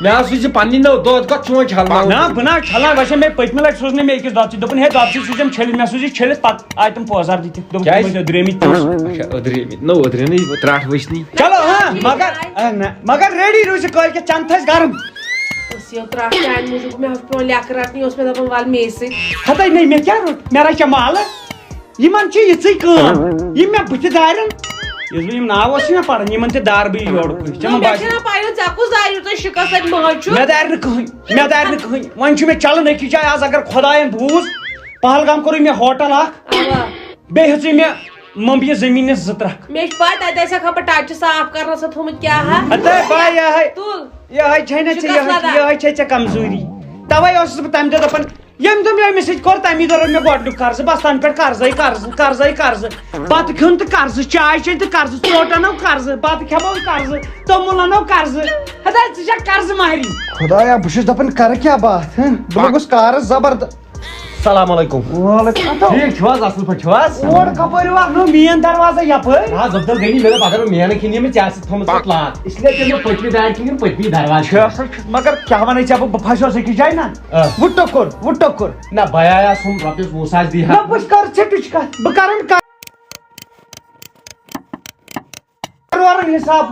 مےٚ حظ سوٗزِ پننہِ نو دۄد کتھ چون چھلناوُن۔ نہ، بہٕ نہ حظ چھلناو، ویسے مےٚ پٔتمہِ لٹہِ سوز نہٕ مےٚ أکِس دۄدٕ سۭتۍ، دوٚپُن، ہے، دۄدٕ سۭتۍ سوٗزِم چھٔلِتھ، مےٚ سوٗزِ چھٔلِتھ پتہٕ آیہِ تِم پوزار دِتھ، دوٚپُن، کیٛازِ؟ تِم ٲسۍ أدرٲمٕتۍ پونٛسہٕ۔ اچھا، أدرٲمِتۍ، نو أدرٲمٕتۍ، ترٛٹھ وٕچھنٕے۔ چلو، ہاں، مگر، آ، نہ، مگر ready روٗزِ کٲلۍ کٮ۪تھ چنہٕ تھٔج گرم۔ أسۍ یِو ترٛٹھ چانہِ موٗجوٗب، مےٚ اوس پٮ۪وان لیٚکھٕ رٹنہِ، یہِ اوس مےٚ دپان، ول مے سۭتۍ۔ ہتے نٔے، مےٚ کیٛاہ روٚٹ؟ مےٚ رچھا مالہٕ۔ یِمن چھِ یِژٕے کٲم، یِم مےٚ بٕتھِ دارٮ۪ن۔ یُس بہٕ یِم ناو اوسُس نہ پران، یِمن تہِ دار بہٕ یورُکُے۔ ژےٚ نہ، ما مےٚ باسہِ؟ چھَنہ پَے، ژےٚ کُس داریو تۄہہِ شِکَس اَتہِ مٲج چھُ؟ مےٚ دارِ نہٕ کٕہٕنۍ، مےٚ دارِ نہٕ کٕہٕنۍ۔ وۄنۍ چھُ مےٚ چلان أکِس جایہِ آز، اگر خۄدایَن بوٗز، پہلگام کوٚرُے مےٚ ہوٹل اکھ، اَوا۔ بیٚیہِ ہیٚژٕے مےٚ ممبیہِ زٔمیٖنَس زٕ ترٛکھ۔ مےٚ چھِ پَے، تَتہِ آسہِ ہا خبر ٹَچہِ صاف کرنَس تھوٚمُت کیٛاہ ہا۔ ہتے بَے، یِہوٚے، تُل۔ یِہوٚے چھے نہ ژےٚ، شِکَس یِہوٚے، لدان۔ یِہوٚے چھے ژےٚ کمزوٗری۔ تَوَے اوسُس بہٕ تَمہِ دۄہ دَپان، ییٚمہِ دۄہ مےٚ أمِس سۭتۍ کوٚر، تَمی دۄہ روٚٹ مےٚ گۄڈٕنیُک قرضہٕ۔ بَس، تَنہٕ پٮ۪ٹھ قرضَے قرضہٕ، قرضَے قرضہٕ۔ بَتہٕ کھیوٚن تہٕ قرضہٕ، چاے چیٚنۍ تہٕ قرضہٕ، ژوٚٹ اَنو قرضہٕ، بَتہٕ کھٮ۪مو قرضہٕ، توٚمُل اَنو قرضہٕ۔ ہتا، ژٕ چھَکھ قرضہٕ ماہری۔ خۄدایا، بہٕ چھُس دَپان، کَرٕ کیٛاہ باتھ، ہہ؟ بہٕ لوٚگُس کارَس زبردست۔ السلام علیکم۔ وعلیکم السلام۔ ٹھیٖک چھِو حظ؟ اَصٕل پٲٹھۍ چھِو حظ؟ اور کَپٲرۍ واتنو مین دروازٕ یَپٲرۍ؟ نہ حظ، عبدل غنی، مےٚ دوٚپ، اگر مےٚ مینہٕ کِنۍ یِم ژےٚ آسہِ تھٲومٕژ پَتہٕ لاتھ، اس لیے پیٚو مےٚ پٔتمہِ دارِ کِنۍ کِنہٕ پٔتمہِ دروازٕ چھِ کِنۍ۔ اَصٕل چھُ، مگر کیٛاہ وَنَے ژےٚ بہٕ، بہٕ پھَسیوس أکِس جایہِ نہ۔ آ۔ وُہ ٹُکُر، وُہ ٹُکُر۔ نہ، بہٕ آیاس ہُم رۄپیَس وُہ ساس دی ہا۔ نہ، بہٕ چھُس کَرٕ ژےٚ ٹُچ کَتھ، بہٕ کَرَن کَرورَن حِساب۔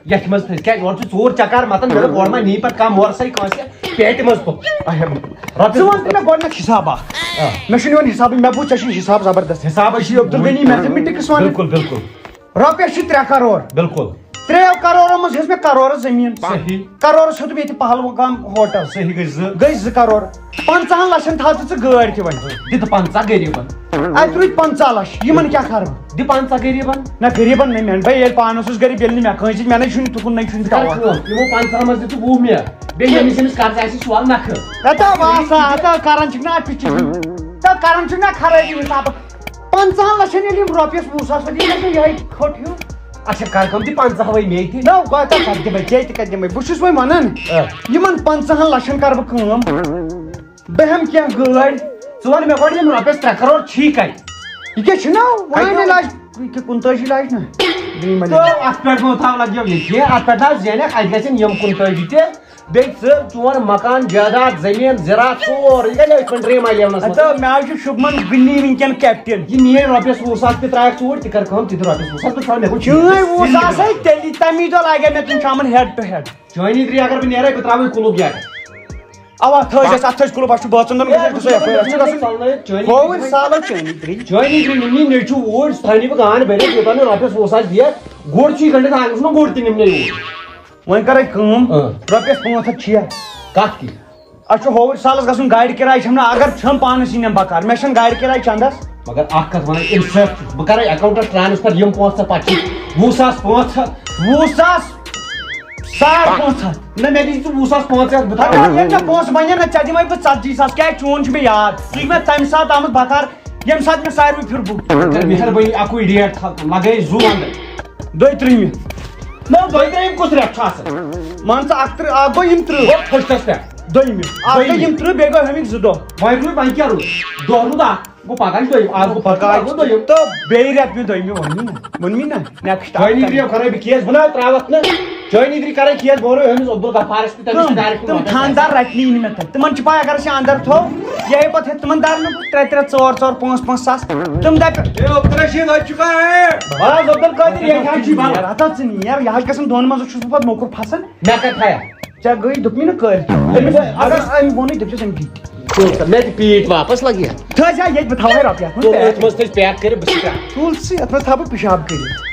یَتھ منٛز تھٔج، کیٛازِ اورٕ چھِ ژوٗر چکر مَتان، مےٚ دوٚپ اورٕ ما نی پَتہٕ کانٛہہ مورسَے کٲنٛسہِ پیٹہِ منٛز تہٕ۔ اچھا، رۄپیَس ژٕ وَن تہٕ مےٚ گۄڈٕنٮ۪تھ حِساب اَکھ۔ آ۔ مےٚ چھُنہٕ یِوان حِسابٕے، مےٚ بوٗز ژےٚ چھُے حِساب زبردست۔ حِساب چھُ عبدالغنی میتھمیٹکس وَنان۔ بِلکُل، بِلکُل۔ رۄپیَس چھِ ترٛےٚ کَرور۔ بِلکُل۔ ترٛیٚیو کَرورو منٛز ہیٚژ مےٚ کَرورَس زٔمیٖن۔ صحیح۔ کَرورَس ہیوٚتُم ییٚتہِ پہلگام ہوٹل۔ صحیح گٔے زٕ۔ گٔے زٕ کَرور۔ پنٛژاہَن لَچھَن تھاو ژٕ ژٕ گٲڑۍ تہِ وۄنۍ۔ دِ تہٕ پنٛژاہ غریٖبَن۔ اَتہِ روٗدۍ پنٛژاہ لَچھ، یِمَن کیٛاہ کَرٕ بہٕ؟ دِ پنٛژاہ غریٖبَن۔ نہ، غریٖبَن نہٕ، مےٚ، بہٕ ییٚلہِ پانہٕ اوسُس غریٖب، ییٚلہِ نہٕ مےٚ کٲنٛسہِ، مےٚ نَے چھُنہٕ تُکُن، نَے چھُنہٕ ژٕ کَر تَوَکُل۔ کٲم، یِمو پنٛژاہَن منٛز دِ ژٕ وُہ مےٚ، بیٚیہِ ییٚمِس ییٚمِس قرض آسہِ سُہ وَل نَکھٕ۔ ہتا باسا، ہتا کَران چھِکھ نہ اَتھ پِچہِ، ہتا کَران چھِکھ نہ خرٲبی حِسابہٕ۔ پنٛژاہَن لَچھَن ییٚلہِ یِم رۄپیَس وُہ ساس وٲتۍ، یہِ گژھِ یِہوٚے کھوٚٹ ہیوٗ۔ اچھا، کَر کٲم، دِ پنٛژاہ وَے مے تہِ۔ نہ، گۄڈٕ کَتھ دِمَے، ژےٚ تہِ کَتہِ دِمَے؟ بہٕ چھُس وۄنۍ وَنان، آ۔ یِمَن پنٛژاہَن لَچھَن کَرٕ بہٕ کٲم۔ بہٕ ہٮ۪مہٕ کینٛہہ گٲڑۍ۔ ژٕ وَن مےٚ گۄڈٕ، یِم رۄپیَس ترٛےٚ کَرور چھی کَتہِ؟ یہِ کیٛاہ چھُنہ وۄنۍ کَتہِ؟ لَچھ، یہِ کیٛاہ کُنتٲجی لَچھ نہ؟ بیٚیہِ ما تہٕ دِمہٕ؟ اَتھ پٮ۪ٹھ مہ تھاو لَگیو یہِ کینٛہہ، اَتھ پٮ۪ٹھ نہ زینَکھ، اَتہِ گژھن یِم کُنتٲجی تہِ۔ بیٚیہِ ژٕ، چون مکان، جائیداد، زٔمیٖن، زِراعت، سورُے گژھِ أتھۍ پٮ۪ٹھ ڈرٛیٖم آیلینڈَس منٛز۔ ہتا، مےٚ حظ چھُ شُبمَن غنی وٕنکٮ۪ن کیپٹین۔ یہِ نِیے رۄپیَس وُہ ساس تہِ ترٛایَکھ ژوٗرۍ، تہِ کَر کٲم، تہِ دِ رۄپیَس وُہ ساس، بہٕ تھاوٕ مےٚ کُن چٲنۍ وُہ ساس ہے تیٚلی، تَمی دۄہ لاگے مےٚ تِم شامَن ہیڈ ٹُو ہیڈ۔ چٲنی ترٛی اگر بہٕ نیرے، بہٕ ترٛاوَے کُلوٗب یَکھ۔ اوا، تھٲوزٮ۪س، اَتھ تھٲوزِ کُلوٗ، بَس چھُ بٲژَن دۄن گژھِ، گژھِ یَپٲرۍ، اَتھ چھُ گژھُن۔ ژَلنٲیِتھ چٲنی ہووٕرۍ سالو چٲنی ترٛی۔ چٲنی ترٛی نِمنی نیٚچوٗ اوٗرۍ، سُہ تھاونی بہٕ گان بٔرِتھ، یوٚتام نہٕ رۄپیَس وُہ ساس دِیَکھ، گُر چھُے گٔنٛڈِتھ آنٛگنَس منٛز، گُر تہِ نِمنٕے اوٗرۍ۔ وۄنۍ کَرَے کٲم، اۭں۔ رۄپیَس پانٛژھ ہَتھ چھِیا؟ کَتھ کِتھ؟ اَسہِ چھُ ہووٕرۍ سالَس گژھُن، گاڑِ کِراے چھَم نہٕ، اگر چھَم پانَس یی نِم بَکار، مےٚ چھَنہٕ گاڑِ کِراے چَندَس۔ مگر اَکھ کَتھ وَنَے، اِنسیپٹ چھُس، بہٕ کَرَے اٮ۪کاوُنٛٹَس ٹرٛانسفَر یِم پونٛسہٕ ژےٚ پَتہٕ چھِ وُہ ساس پانٛژھ ہَتھ۔ وُہ ساس ساڑ پانٛژھ ہَتھ۔ نہ، مےٚ دِیِو ژٕ وُہ ساس پانٛژھ ہَتھ، بہٕ تھاوٕ۔ اگر مےٚ پونٛسہٕ بَنَن نہ، ژےٚ دِمَے بہٕ ژَتجی ساس، کیٛازِ چون چھُ مےٚ یاد۔ ژٕ چھُکھ مےٚ تَمہِ ساتہٕ آمُت بَکار، ییٚمہِ ساتہٕ مےٚ ساروٕے پھیُر بُک۔ کر مہربٲنی، اَکُے ڈیٹ تھاو، لَگٲیِتھ زُو وَندَے۔ دۄیہِ ترٛہِمہِ۔ نہ، دۄیہِ ترٛہِم کُس رٮ۪تھ چھُ آسان؟ مان ژٕ، اَکہٕ تٕرٛہ، اَکھ گوٚو یِم ترٛہ۔ گوٚو فٔسٹَس پٮ۪ٹھ۔ دوٚیِمہِ۔ اَکھ گوٚو دوٚیمہِ۔ یِم ترٛہ، بیٚیہِ گوٚو ہُمِکۍ زٕ دۄہ۔ وۄنۍ روٗد، وۄنۍ کیٛاہ روٗد؟ دۄہ روٗد اَکھ۔ گوٚو پَگاہ چھُ دوٚیِم، آز گوٚو پَگاہ پَگاہ چھُ گوٚو دوٚیِم۔ تہٕ بیٚیہِ رٮ۪تھ مےٚ دوٚیمہِ ووٚنمُے نہ، ووٚنمُے نہ، next چٲنی اَکھ ترٛیو کَرے بہٕ کیس، بہٕ نہ ترٛاوَتھ نہٕ۔ چٲنی ترٛی کَرے کیس، بہٕ وَنو أمِس عبدالغفارَس تہِ، تٔمِس چھِ تِم، direct تِم مَدَد خانٛدار گژھان۔ رَٹنی نہٕ مےٚ تَتہِ۔ تِمَن چھِ پَے، اگر أسۍ یہِ اَندَر تھوٚو، یہِ ہیٚیہِ پَتہٕ ہیٚتھ تِمَن دَرنہٕ ترٛےٚ ترٛےٚ، ژور ژور، پانٛژھ پانٛژھ ساس۔ تِم دَپہِ، اے عبدالرشیٖد، اَتہِ چھُکھا ہے؟ بَس عبدالقادر، یہِ کیٛاہ چھُے بَنان؟ اَتھ حظ ژٕ نیر، یہِ حظ گژھن دۄن منٛز وٕچھُس بہٕ پَتہٕ موٚکُر پھَسان۔ مےٚ کَتہِ تھایَکھ؟ ژےٚ گٔے، دوٚپمَے نہٕ کٲلۍ کیٛاہ؟ أمِس اگر أمۍ ووٚنُے، دٔپۍزٮ۪س أمۍ پیٖٹۍ۔ تُل سا، مےٚ تہِ پیٖٹۍ واپس لگہِ۔ تھٲے زِ ہا ییٚتہِ، بہٕ تھاوہے رۄپیہِ اَتھ منٛز تُل، pack۔ أتھۍ منٛز تھٲے pack کٔرِتھ، بہٕ چھُس ترٛاوان۔ تُل ژٕ، اَتھ منٛز تھاو بہٕ پِشاب کٔرِتھ۔